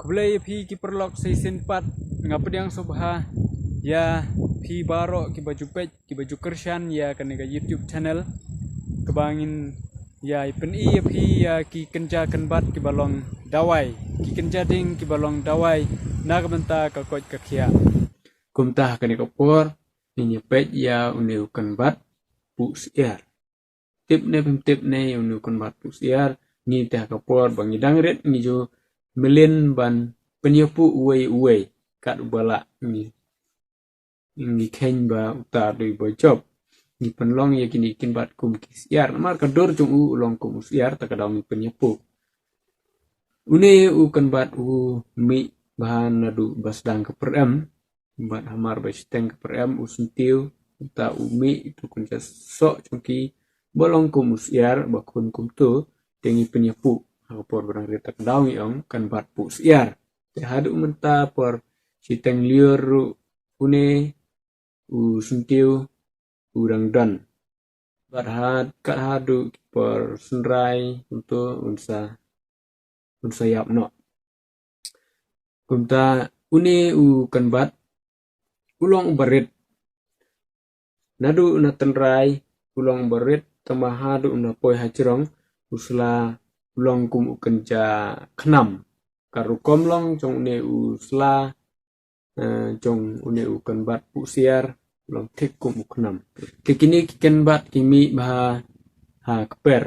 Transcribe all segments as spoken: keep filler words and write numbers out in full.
Khublei ïa phi ki paralok sa shisien pat, nga pdiang sngewbha ïa phi baroh kiba ju peit, kiba ju kyrshan ïa kane ka YouTube channel, kaba ngin ïa pyni ïa phi ïa ki kynja kynbat kiba long dawai, ki kynja ding kiba long dawai na ka bynta ka koit ka khiah. Kumta ha kane ka por ngin ïa peit ïa une u kynbat puh syiar. Tip ne phim tip ne ïa une u kynbat puh syiar? Ngi te ha ka por ba ngi dang rit ngi ju mlien ban pynïapuh uwei uwei kat uba lah. Ngi, ngi kheiñ ba uta u dei uba jop. Ngi pynlong ïa kine ki kynbat kum ki syiar namar ka dur jong u u long kum u syiar, ta ka daw ngi pynïapuh. Une u kynbat u mih bha naduh ba sdang ka pyrem, bad hamar ba shiteng ka pyrem u syntiew, uta u mih, utu u kynja soh jong ki ba long kum u syiar, ba khun kumtu, te ngi pynïapuh. Ha ka por ba dang rit ta ka daw ngi ong kynbat puh syiar. Te haduh mynta por shiteng lyiur ruh une u syntiew u dang don. Bad ha, kat haduh ki por synrai kumtu un sa, un sa ïap noh. Kumta une u kynbat u long uba rit. Naduh na tynrai u long uba rit, tangba haduh na poi ha jrong u sla u long kum u kynja khnam. Ka rukom long jong une u sla, eh, jong une u kynbat puh syiar long thik kum u khnam. Te kine ki kynbat ki mih bha ha kper,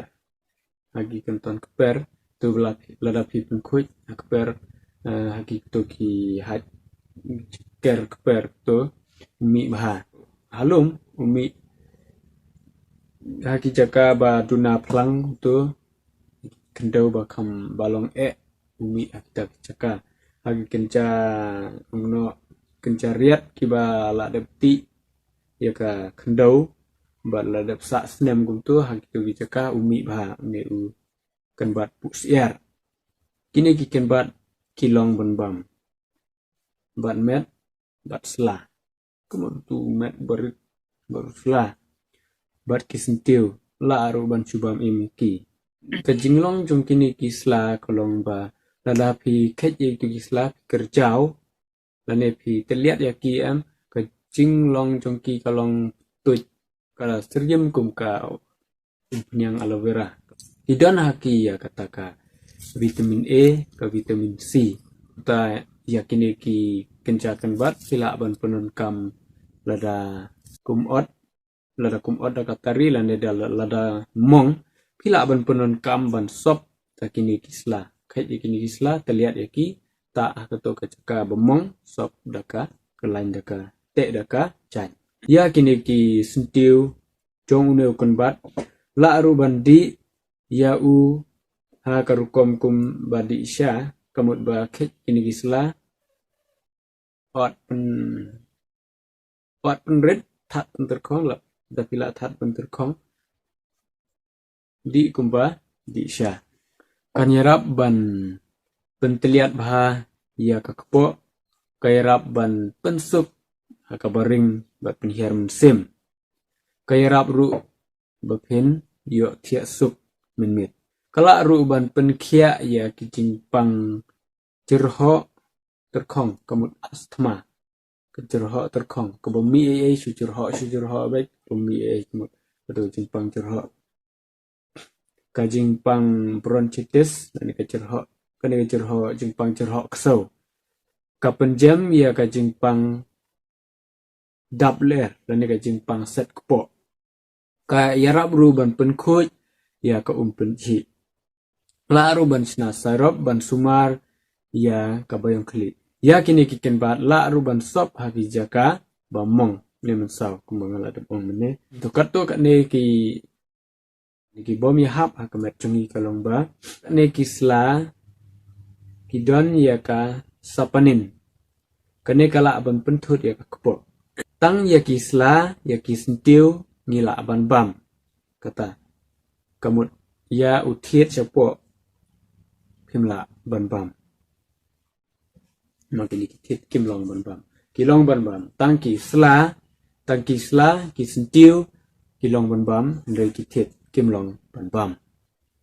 ha ki kynton kper, to lada phi pynkhuid ha kper, eh, ha kito ki hait ker kper to mih bha. Ha lum u mih ha ki jaka ba duna phlang, to khyndew ba kham ba long eh, u mih ha kita ki jaka. Ha ki kynja, ong noh, kynja riat kiba la dep tih ïa ka khyndew bad la dep sah snem kumtu, ha kito ki jaka u mih bha une u kynbat puh syiar. Kine ki kynbat ki long ban bam bad met bad sla. Kumno tu met barit barit sla bad ki syntiew, lah ruh ban shu bam im ki. Ka jinglong jong kine ki sla ka long ba lada phi kheit ïa kito ki sla, phi kyrjaw lane phi tylliat ïa ki, em, ka jinglong jong ki ka long tuid, ka la syriem kum ka umphniang aloe vera. Ki don ha ki ïa kata ka vitamin A, ka vitamin C. Te ïa kine ki kynja kynbat phi lah ban pyndonkam lada kum ot, lada kum ot da ka tari lane da lada mong, phi lah ban pyndonkam ban sop da kine ki sla. Kheit ïa kine ki sla, tylliat ïa ki, tah ha kato ka jaka ba mong, sop da ka khlaiñ, da ka teh da ka jaiñ. Ïa kine ki syntiew jong une u kynbat lah ruh ban dih ïa u ha ka rukom kum ba dih sha, ka mut ba kheit kine ki sla, ot pyn, ot pynrit, thad pyntyrkhong, lada phi lah thad pyntyrkhong, dih kumba dih sha. Kan ïarap ban pyntylliat bha ïa ka kpoh, ka ïarap ban pynsuk ha kaba ring bad pynhiar mynsiem. Ka ïarap ruh ba phin ïoh thiah suk mynmiet. Ka lah ruh ban pynkhiah ïa ki jingpang jyrhoh tyrkhong, ka mut asthma. Ka jyrhoh tyrkhong, kaba mih ei ei shu jyrhoh, shu jyrhoh beit, kaba mih ei ei, ka mut kato jingpang jyrhoh. Ka jingpang bronchitis, lane ka jyrhoh, kane ka jyrhoh, jingpang jyrhoh ksew. Ka pynjem ïa ka jingpang dap lyer, lane ka jingpang set kpoh. Ka ïarap ruh ban pynkhuid ïa ka um pynjhih. Lah ruh ban shna syrup ban sumar ïa ka baïong khlieh. Ïa kine ki kynbat lah ruh ban sop ha ki jaka ba mong. Ne mynsaw kumba nga la dep ong mynne. To katto katne ki, ki bym ïahap ha ka met jong ngi ka long ba kane ki sla ki don ïa ka saponin. Kane ka lah ban pynthut ïa ka kpoh. Tang ïa ki sla, ïa ki syntiew ngi lah ban bam. Kata ka mut ïa u thied shapoh phim lah ban bam. Ma kine ki thied kim long ban bam. Ki long ban bam. Tang ki sla, tang ki sla, ki syntiew ki long ban bam, hynrei ki thied kim long ban bam.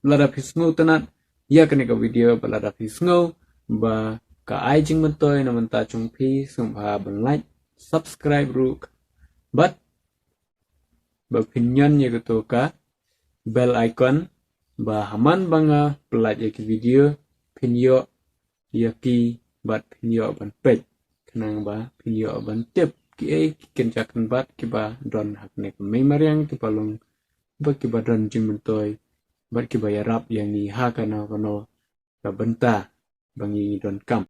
Lada phi sngew tynnat ïa kane ka video, ba lada phi sngew ba ka ai jingmyntoi na bynta jong phi, sngewbha ban like, subscribe ruh bad ba phin ñion ïa kato ka bell icon ba ha man ba nga pyllait ïa ki video phin ïoh ïa ki bad phin ïoh ban peit, khnang ba phin ïoh ban tip kiei ki kynja kynbat kiba don ha kane ka mei mariang, kiba long ba kiba don jingmyntoi bad kiba ïarap ïa ngi ha kano kano ka bynta ba ngi donkam.